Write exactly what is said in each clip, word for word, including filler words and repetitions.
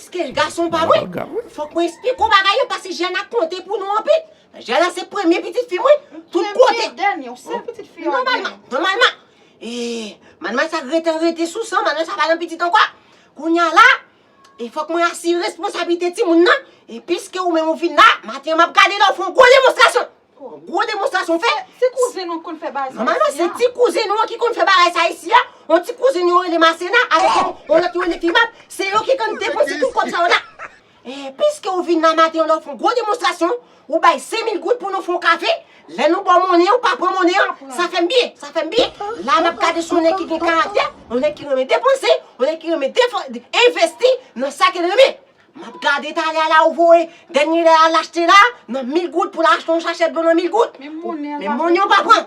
Ke gason pa mwen. Fòk mwen eksplike w bagay yo, paske Jana konte pou nou anpil. Jana se premye pitit fi mwen. Tout kote. Premye, dènye, yon sèl pitit fi yo. Nòmalman, nòmalman. E, manman sa rete, rete sou san, manman sa pa nan pitit ankò. Kounye a la, e fòk mwen asire responsablite timoun nan. E piske ou menm ou vin la, maten an m ap gade la, ou fè yon gwo demonstrasyon. Gwo demonstrasyon fèt. Se, se kouzen nou konn fè bagay sa isi a. Nòmalman, se ti kouzen nou an ki konn fè bagay sa isi a. Yon ti kouzen yo rele Masena, avèk yon, yon lòt yo rele Fimap. Se yo ki konn depanse tout kòb sa yo la. E, piske ou vin la maten an, la ou fè yon gwo demonstrasyon, ou bay senk mil goud pou nou fè yon kafe. Lè nou ba w monnen an, ou pa pran monnen an. Sa fè m byen, sa fè m byen. La, m ap gade sou yon nèg ki gen karaktè, yon nèg ki renmen depanse, yon nèg ki renmen defa-, envesti nan sa ke l renmen. M ap gade talè a la ou voye dènye lè a l achte la, nan mil goud pou l achte yon sachè dlo nan mil goud. Men monnen an pa pran.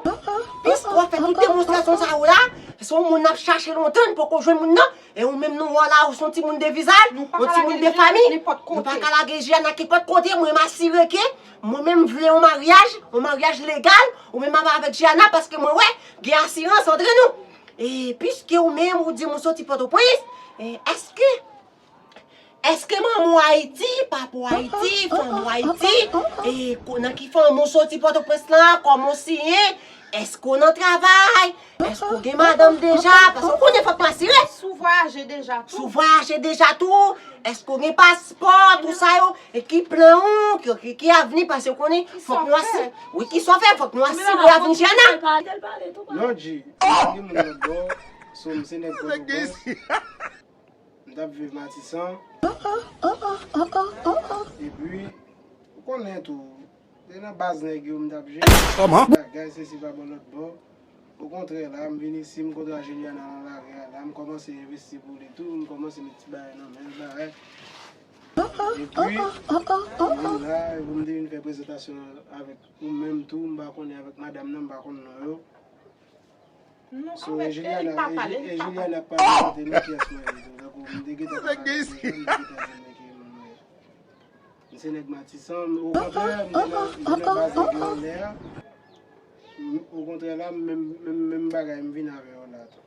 Piske w ap fè tout demonstrasyon sa yo la, se yon moun n ap chache lontan, n poko jwenn moun nan, e ou menm nou wè w la, ou se yon timoun de vizaj, yon timoun de fanmi, nou pa ka lage Jana nenpòt kote, mwen m asire ke mwen menm vle yon maryaj, yon maryaj legal, ou menm ap avèk Jana, paske mwen wè gen asirans antre nou. E piske ou menm ou di m ou soti Pòtoprens, e èske Èske manman w Ayiti, papa w Ayiti, fanmi w Ayiti, e ko-, nan ki fanmi w soti Pòtoprens lan, kòman w siyen, èske w nan travay, èske w gen madanm deja, paske w konnen fòk m asire. Si w vwayaje deja tou. Si w vwayaje deja tou, èske w gen paspò, tout sa yo, e ki plan ou, ki, ki, ki avni, paske w konnen fòk nou asire. Wi, kisa w fè, fòk nou asire avni Jana. Non, G, gen moun lòtbò, so m se nèg Pòtoprens. M t ap viv Matisan. Epi, ou konnen tou, se nan baz nèg yo m t ap jwe. Kòman? Bagay, sesi pa bò lòt bò. Okontrè, la, m vin isi, m kontre a Juliana nan lari a. La, m kòmanse envesti pou li tou, m kòmanse met ti bagay nan men l, bagay. Epi, m vin la, epi m te vin fè prezantasyon avèk ou menm tou, m pa konnen avèk madanm nan, m pa konn non yo. So, e Juliana, e Ju-, e Juliana ap prezante nou kiyès mwen ye tou. Tankou m te gentan konn avèk Juliana, m te gentan di mwen ke m, m se nèg Matisan. Okontrè, m te nan, m te nan baz nèg yo anlè a. M, okontrè la, m menm, menm, menm bagay, m vin avè yo la tou.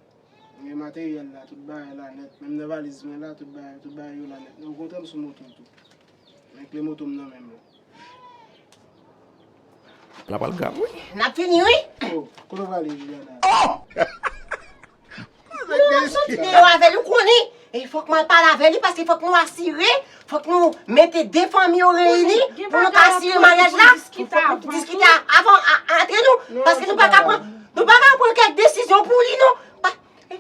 M gen materyèl la, tout bagay la nèt. Menm nan valiz mwen la, tout bagay, tout bagay yo la nèt. Okontrè, m sou moto tou. Mwen kle moto m nan men m la. L ap al grav, wi. N ap fini, wi. Oh, kote w prale, Juliana? Nou soti deyò avè l, ou konnen. E fòk mwen pale avè li, paske fòk nou asire, fòk nou mete de fanmi yo reyini, pou nou ka asire maryaj la. Fòk nou diskite a-, avan a-, antre nou, paske nou pa ka pran, nou pa ka pran kèk desizyon pou li, non. Pa, e,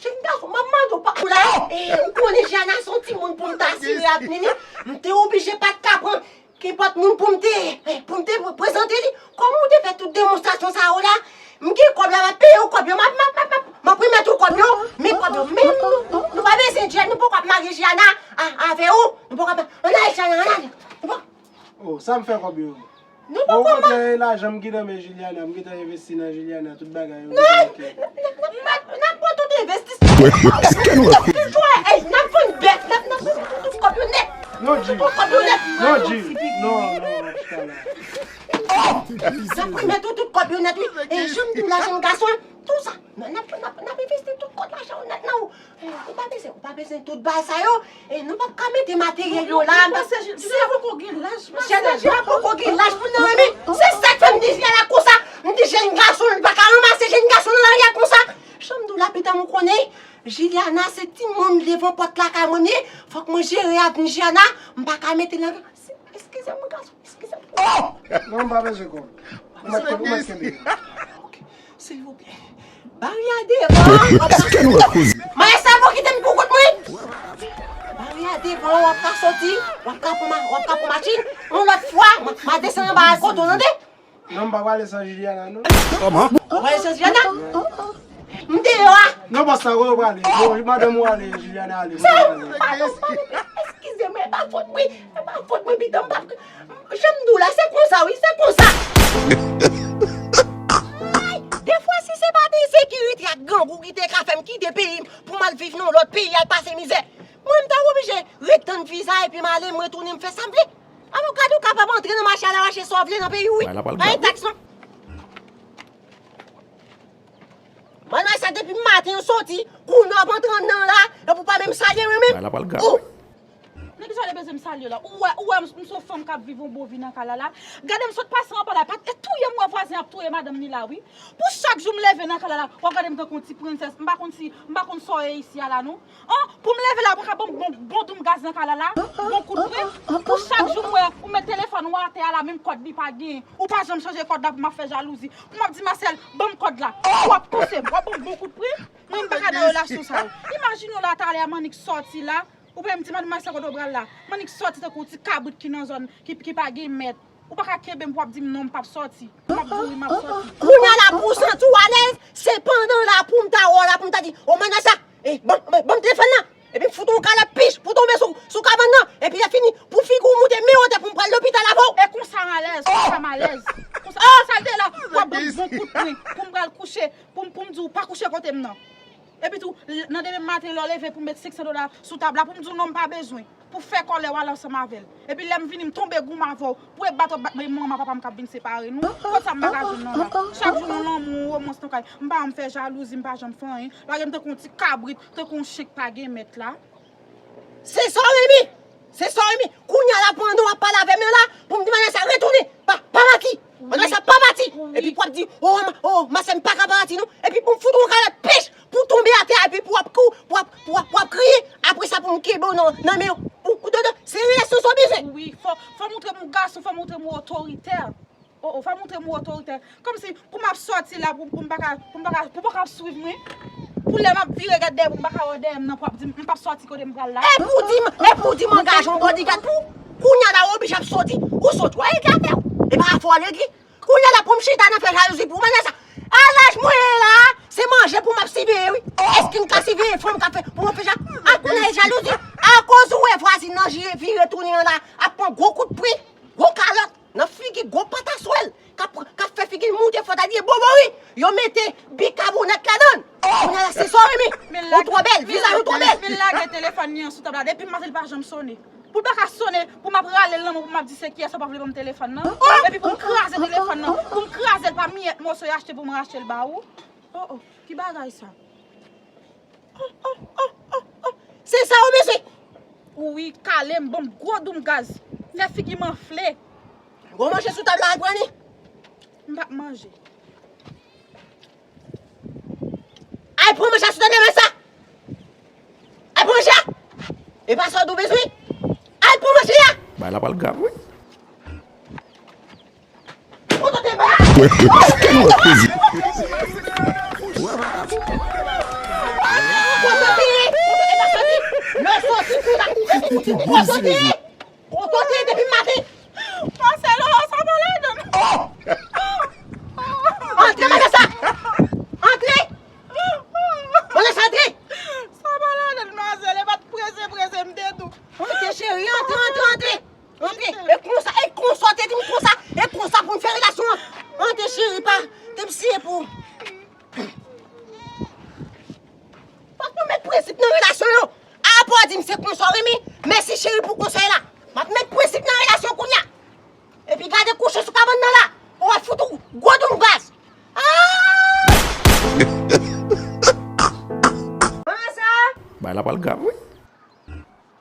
jèn gason, m ap mande w pa pou la, e, ou konnen Jana se yon timoun pou m ta asire avni li, m te oblije pa t ka pran kenpòt moun pou m te, eh, pou m te prezante li. Kòman ou te fè tout demonstrasyon sa yo la? M gen kòb la, m ap peye w kòb yo, m ap, m ap, m ap, m ap remèt ou kòb yo, men kòb yo, men nou, nou, nou pa bezwen djèl, nou poko ap marye Jiana a, avè ou, nou poko ap, ann ale Jiana, ann ale. Nou poko. Oh, sa m fè kòb yo? Nou poko. Okontrè, e lajan m ki nan men Juliana, m gentan envesti nan Juliana, tout bagay yo. Non, n ap, n ap, n ap, n ap pran tout envestisman. N ap vann bèf, n ap, n ap vann tout kòb yo nèt. Non, G. Tout kòb yo nèt. Non, G. Non, non, chita la. N ap remèt ou tout kòb yo nèt, wi. E jan m di w la, jèn gason, tout sa. N ap, n ap, n ap envesti tout kòb lajan w nèt nan ou. Eh, ou pa bezwen, ou pa bezwen tout bagay sa yo. Eh, nou p ap ka mete materyèl yo la. Mwen panse Jilana poko gen laj, Jilana poko gen laj pou nan renmen. Se sa k fè m di Jilana konsa. M di jèn gason, li pa ka ranmase jèn gason nan lari a konsa. Jan m di w la, pitan m konnen, Jilana se timoun devan pòt lakay mwen ye. Fòk mwen jere avni Jilana. M pa ka mete nan, eskize m, gason. Non, m pa bezwen kòb. Ou mèt kenbe, ou mèt kenbe. Ok, silvouplè. Bari a devan, w ap ka soti. Mwen sa pou kite m pou kont mwen. Bari a devan, w ap ka soti, w ap ka pran ma-, w ap ka pran machin. Yon lòt fwa, m a, m a desann anba a kote w tande. Non, m pa prale san Jilana, non. Kòman? Ou prale san Jilana? Non. M deyò a. Non, pa sa, ou prale. Bon, madanm ou ale, Jilana ale. Sa, madanm, madanm, eskize mwen, e pa fòt mwen, e pa fòt mwen, pitan m pa, jan m di w la, se konsa, wi, se konsa. Ay, defwa, si se pa t ensekirite ak grangou ki te ka fè m kite peyi m pou m al viv nan yon lòt peyi, al pase mizè, mwen, m ta oblije ret tann viza epi m ale, m retounen, m fè sa m vle. Alò, gade, ou kapab antre nan mache al rache sa w vle nan peyi w, wi. Pa gen taks, non. Manman sa depi maten yo soti, kounye a w ap antre anndan la, epi w pa menm salye mwen menm. Bay la pral grav. Oh! M salye w la. Ou wè, ou wè m, m se yon fanm k ap viv yon bon vi nan kay la la. Gade m sot pase anba la, pa t touye m wè vwazen ap touye madanm li la wi. Pou chak jou m leve nan kay la la, w ap gade m tankou yon ti prensès. M pa konn si, m pa konn sa w ye isi a la non. An, pou m leve la, ou pa ka ban m bon, bon doum gaz nan kay la la, bon kout pwen. Pou chak jou m wè ou met telefòn ou atè a la, menm kòd li pa genyen. Ou pa janm chanje kòd la pou m ap fè jalouzi. Pou m ap di Marcel, ban m kòd la. W ap pouse m, w ap ban m bon kout pwen. Mwen, m pa ka nan relasyon sa yo. Imajine w la, talè a m annik sòti la. Ou pa menm di madmwazèl kote w pral la. M annik sòti tankou ti kabrit ki nan zòn, ki, ki pa gen mèt. Ou pa ka kenbe m pou w ap di m non, m p ap sòti. M ap di w wi, m ap sòti. Kounye a la pou w santi w alèz, se pandan la pou m ta wè w la, pou m ta di, o Manasa, e, ban, ban, ban m telefòn nan. Epi m fout ou yon kalòt pich pou w tonbe sou, sou kabann nan. Epi lè fini, pou figi w moute men w atè pou m pral lopital avè w. E konsa m alèz, konsa m alèz. Konsa, o, sa l te la, w ap ban m bon kout pwen pou m pral kouche, pou m, pou m di w pa kouche kote m nan. Epi tou, l-, nan demen maten, lè w leve pou met senk san dola sou tab la, pou m di w non, m pa bezwen. Pou fè kòlè w al ansanm avè l. Epi lè m vini, m tonbe goumen avè w. Pou e bat w ap bat mwen, manman papa m k ap vin separe nou. Kot sa m pa ka jwenn non la. Chak jou yon lanmou, yon womans nan kay. M pa janm fè jalouzi, m pa janm fè anyen. Lage m tankou yon ti kabrit, tankou yon chen k pa gen mèt la. Se sa w renmen! Se sa w renmen! Kounye a la pandan w ap pale avè m nan la, pou m di Vanessa retounen! Pa, pa pati! Vanessa pa pati! Epi pou w ap di, o, ma, o, ma sè m pa ka pati non! Epi pou m fout ou yon kalòt pich! Pou w tonbe atè a, epi pou w ap kou, pou w ap, pou w ap, pou w ap kriye! Apre sa pou m kenbe w nan, nan men w! Ou, ou tande? Se relasyon sa w bezwen! Wi, fò, fò montre m ou gason, fò montre m ou otoritè! O, o, fò montre m ou otoritè. Kòmsi pou m ap sòti la, pou, pou m pa ka, pou m pa ka, pou w pa ka ap swiv mwen. Pou lè m ap vire gad dèyè pou m pa ka wè dèyè m nan, pou w ap di m, m p ap sòti kote m pral la. E pou w di m, e pou w di m angaje yon bodyguard pou w. Kounye a la w oblije ap sòti. Ou sòt wè e gade w. E pa fò w al regle. Kounye a la pou m chita nan fè jalouzi pou w, Vanessa. A laj mwen ye la, se manje pou m ap siveye wi. Èske m ka siveye fanm k ap fè, pou mwen fè ja-, a kounye a e jalouzi. Akoz ou wè vwazin nan jire vire tounen an la, ap pran gwo kout pwen, gwo kalòt. Nan figi gwo pataswèl k ap, k ap fè figi l moute fò ta di e bobo wi. Yo mete bikabonat ladan l. Kounye a la se sa w renmen. Ou twò bèl, vizaj ou twò bèl. Men lage telefòn li an sou tab la. Depi maten li pa janm sone. Pou l pa ka sone, pou m ap rale l nan men w, pou m ap di se kiyès ou pa vle ban m telefòn nan. Epi pou m kraze telefòn nan, pou m kraze l pa miyèt moso y achte pou m rachte l ba ou. O, o, ki bagay sa? Se sa ou bezwen? Wi, kale m, ban m gwo doum gaz. Fè figi m anfle. Gwo manje sou tab la, al pran li. M p ap manje. Al pran manje a sou tab la, Vanessa. Al pran manje a. E pa sa w bezwen? Al pran manje a. Bagay la pral grav, wi. Kote w ap peze? Kote w ap peze? Lè w soti pou ta koupe, kote w soti? Kote w te ye depi maten? Marcelo, sa pa ladan. Antre, Vanessa! Antre! Vanessa, antre! Sa pa ladan, Marcelo, e pa t prese, prese, m te tou. Antre, cheri, antre, antre, antre! Antre, e konsa, e konsa w te di m konsa, e konsa pou n fè relasyon an. Antre cheri, pa, te m siye pou ou. Fòk nou met prensip nan relasyon yo. Apa w di m se konsa w renmen, mèsi cheri pou konsèy la. M ap met prensip nan relasyon kounye a. Epi gade kouche sou kabann nan la, ou ap fout ou gwo doum gaz. Ah! Manman sa! Bagay la pral grav, wi.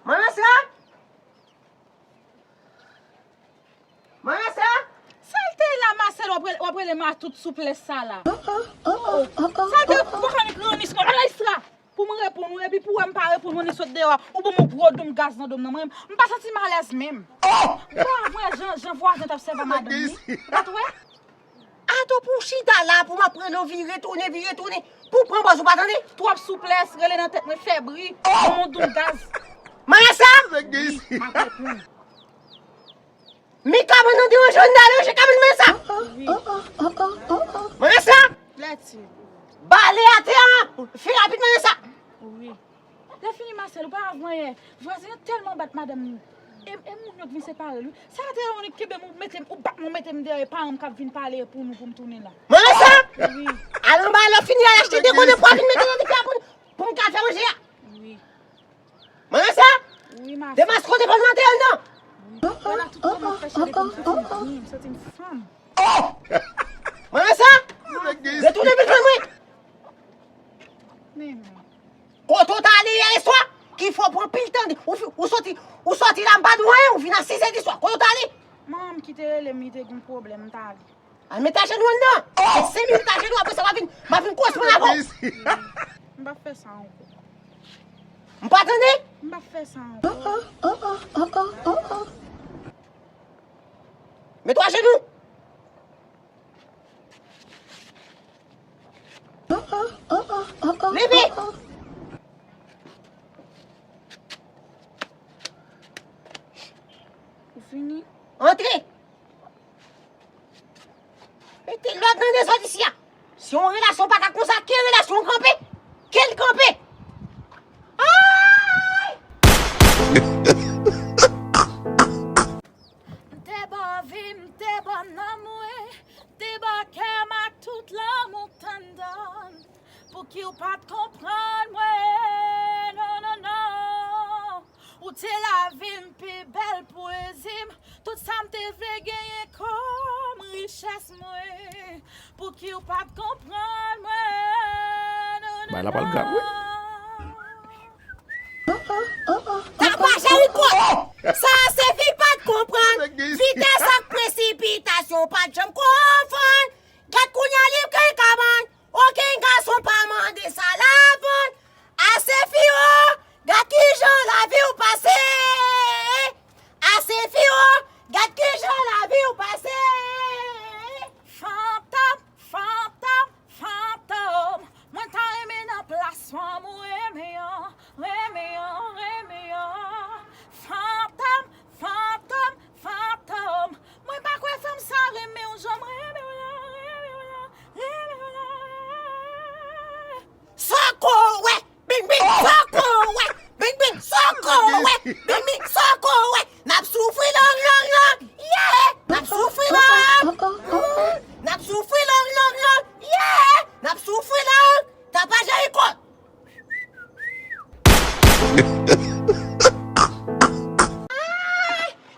Manman sa! Manman sa! Sa l te ye la, Marcel, w ap rele, w ap rele m a tout souplès sa la. Sa l te ye, ou pa ka ni gran nis konn Alex la. Pou m reponn ou, epi pou w wè m pa reponn ou, ni sot deyò a, ou ban m yon gwo doum gaz nan do m nan. Mwen, m pa santi m alèz menm. M pa wè jan, jan vwazen t ap sèvi a madanm li. Ou pa t wè? Ato pou w chita la, pou m ap rele w vire tounen, vire tounen. Pou w pran bòz ou pa tande? Twòp souplès, rele nan tèt mwen, fè bri, ban m yon doum gaz. Manman sa! M ap reponn. Men kabann nan deranje w, n al ranje kabann Manman sa. Wi. Manman sa. Lèti. Bale atè a, fè rapid Manman sa. Wi. Lè fini Marcel, ou pa avè anyen. Vwazen an tèlman bat madanm li. E, e moun yo k vin separe l, wi. Sa te yon ki kenbe m, ou mete m, ou bat mwen, ou mete m dèyè paran m k ap vin pale pou nou, pou m tounen la. Manman sa. Wi. Al anba, lè fini, al achte de kote pou al vin mete nan dife a pou, pou m ka fè manje a. Wi. Manman sa? Wi, ma sè. Demaske w te pran nan teren nan. Wi. Vwala tout kòman fè chire pou m santi m byen, m santi m fanm. Oh! Manman sa? Retounen vin jwenn mwen. Men non. Kote w t ale yè swa? Li fè w pran pil tan. Ou, fi- ou soti, ou soti la, m pa di w anyen, ou vin a sizè di swa. Kote w t ale? Manman m ki te rele m, li te gen pwoblèm, m t ale. Al met ajenou anndan. Se senk minit ajenou, apre sa, m a vin, m a vin koz mwen avè w. M p ap fè sa ankò. M pa tande? M p ap fè sa ankò. Met w ajenou. Leve! Ou fini? Antre! Mete lòd nan dezòd isi a. Si yon relasyon pa ka konsa, ke relasyon kanpe? Ke l kanpe? Ay! M te ba w vi m, te ba w nanm mwen, te ba w kè m ak tout lanmou tanndan. Pouki w pa t konprann mwen? Non, non, non. Ou te lavi m pi bèl pwezi m, tout sa m te vle genyen kòm richès mwen. Pouki w pa t konprann mwen? Non, non, Bay la pral grav, wi. Tapaje wi kot! Sa a se fi pa t konprann. Vitès ak presipitasyon pa t janm konfonn. Gad kounye a li gen kabann. Okenn gason pa mande sa lavann. Ase fi o, gad kijan lavi w pase. Ase fi o, gad kijan lavi w pase. Fantom, fantom, fantom. Mwen ta renmen nan plas fanm ou renmen an, renmen an, renmen an. Fantom, fantom, fantom. Mwen pa kwè fanm sa renmen w jan m renmen w la, renmen w la, renmen w la. Sa ko wè, bing bing, sa ko wè, bing bing, sa ko wè, bing bing, sa ko wè. N ap soufri long, long, long, yeah. N ap soufri long. N ap soufri long, long, long, yeah. N ap soufri long. Tapaje wi kot.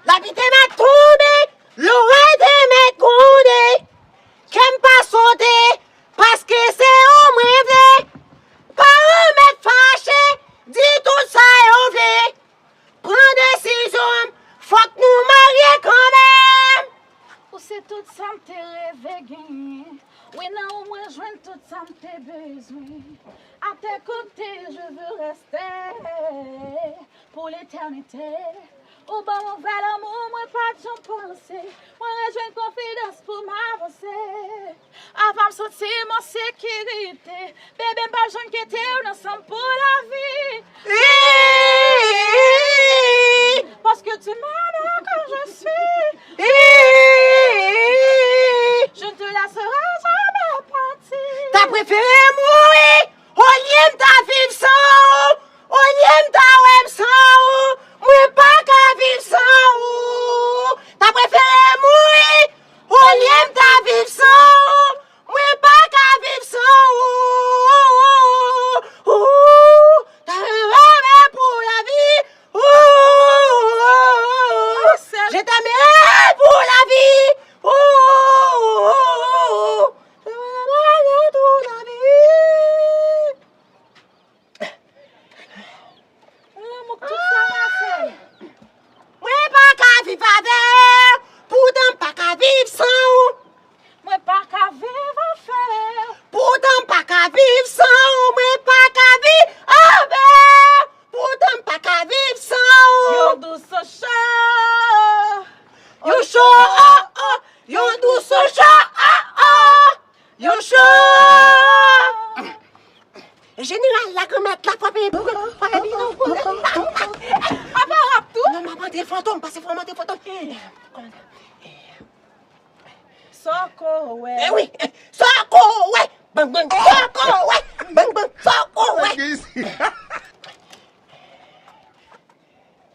Lavi te mèt tonbe, lwen te mèt gwonde. Kè m pa sote, paske se ou mwen vle. Paran mèt fache, di tout sa yo vle. Pran desizyon m, fòk nou marye kanmenm. Ou se tout sa m te reve genyen. Wi, nan ou mwen jwenn tout sa m te bezwen. À tes côtés, je veux rester pour l'éternité. Ou ban m yon vrè lanmou mwen pa t janm panse. Mwen rejwenn konfidans pou m avanse. Avan m santi m an sekirite. Bebe, m p ap janm kite w nan san m pou lavi. Parce que tu m'aimes comme je suis. Je ne te laisserai jamais partir. Ta prefere mouri olye m ta viv san ou. Olye m ta wè m san ou. Mwen pa ka viv san ou. Ta prefere mouri olye m ta viv san ou. Mwen pa ka viv san ou. Ou ta renmen pou lavi. Ou je t'aimerai pour la vie. Ou pour la vie. Lanmou k tout sa pase. Mwen pa ka viv avè w, poutan m pa ka viv san ou. Mwen pa ka viv avè w. Poutan m pa ka viv san ou. Mwen pa ka viv avè w, poutan m pa ka viv san ou. Yon dous cho. Yon cho, oh, oh. Yon dous cho, oh, oh. Yon cho. Jeneral la, granmèt la, frape, frape bidon. Apa rap tou? Non, m ap antre fantom, pase fò m antre fantom. Sa w ko wè. Eh wi, sa w ko wè. Bang, bang, sa w ko wè. Bang, bang, sa w ko wè.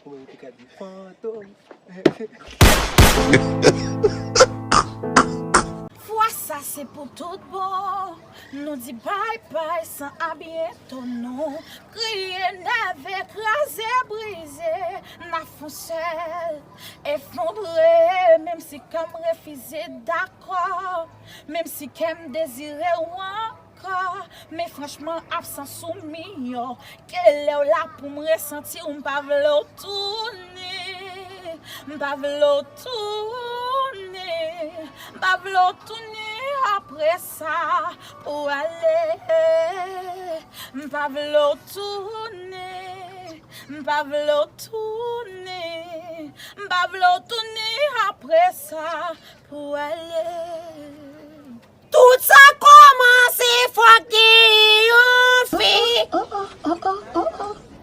Ou menm ki ka di fantom. Fwa sa se pou tout bon. Nou di bay bay san abyento non. Kriye, nève, kraze, brize. N ap fon sèl, efondre. Menm si kè m refize dakò. Menm si kè m dezire w an Men franchman, absans ou miyò. Genlè w la pou m resanti w, m pa vle w tounen. M pa vle w tounen. M pa vle w tounen apre sa pou ale. M pa vle w tounen. M pa vle w tounen. M pa vle w tounen apre sa pou ale. Tout sa kòmanse, fòk gen yon fen.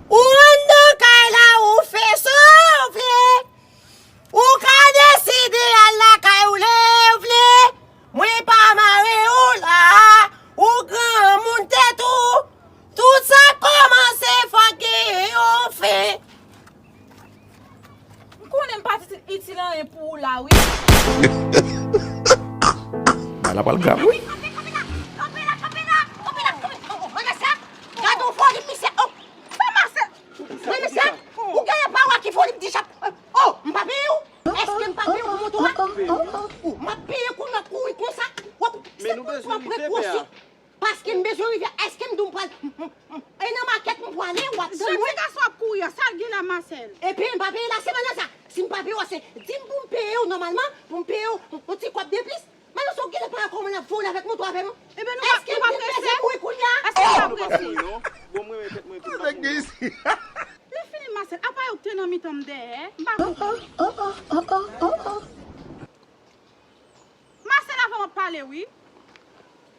Ou anndan kay la, ou fè sa w vle. Ou ka deside al lakay ou lè w vle. Mwen pa mare ou la. Ou granmoun tèt ou. Tout sa kòmanse, fòk gen yon fen. M konnen m pa t itil anyen pou ou la, wi. Bagay la pral grav, wi. Kanpe la, kanpe la, kanpe la, kanpe la, kanpe la. Oh, oh, Vanessa, gade yon volib, misye. Oh, sa Marcel. Vanessa, ou genyen pawa ki volib deja. Oh, m pa peye w. Èske m pa peye w pou moto a? Oh, m ap peye kounye a, kouri konsa. W ap, se pou pran prekosyon. Paske m bezwen rivyè. Èske m di w m pral, m, m, m, e nan makèt m pwale, w ap tann mwen? Jan ti gason ap kouri a, sa l gen la, Marcel? Epi m pa peye la semèn nan sa. Si m pa peye w, se di m pou m peye w nòmalman, pou m peye w yon ti kòb de plis. Malè sa w genlè pa wè kòman l ap vole avèk moto avè m? Ebyen, nou pa, nou pa prese? Èske m bezwen kouri kounye a? Èske nou pa prese? Bon, mwen menm tèt mwen tou pa kouri. Li fini, Marcel. Apa yo k te nan mitan m dèyè? M pa konprann. Marcel, avan w ap pale, wi.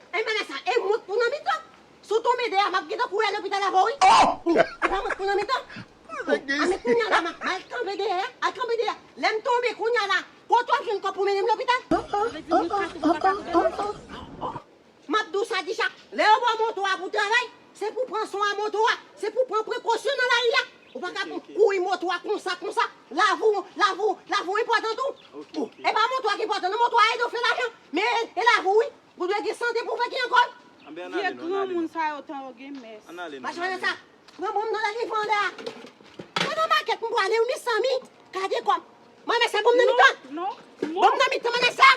E Vanessa, e mwen k pou nan mitan. Si w tonbe dèyè, m ap gentan kouri al lopital avè w, wi. Oh! E pa mwen k pou nan mitan. Oh, a men kounye a la, m ap, m al kanpe dèyè, al kanpe dèyè. Lè m tonbe kounye a la, kote w ap jwenn kòb pou mennen m lopital? Sa vle di nou ka tou pa ka fè anyen. M ap di w sa deja, lè yo ba w moto a pou travay, se pou pran swen a moto a, se pou pran prekosyon nan lari a. Ou pa ka kouri moto a konsa, konsa. Lavi w, lavi w, lavi w enpòtan tou. E pa moto a ki enpòtan, non, moto a ede w fè lajan, men e, e lavi w, wi. Ou dwe gen sante pou w fè ki ankò. Vye granmoun sa yo, tan yo gen mès. Mache Vanessa, pran bon m nan lè li fè anlè a. Se nan makèt m pwale, wi, Miss Samy. Gade kòm. Mwen, men se bon m nan mitan. Non, non. Bon m nan mitan, Vanessa.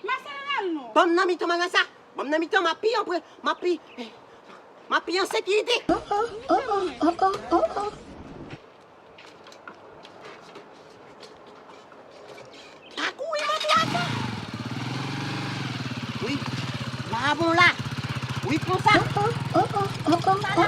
Marcel, al non. Ban m nan mitan, Vanessa. Ban m nan mitan, m ap pi an pre-, m ap pi, m ap pi an sekirite. Pa kouri, mande avan. Wi, la bon la. Wi, konsa. Konsa la.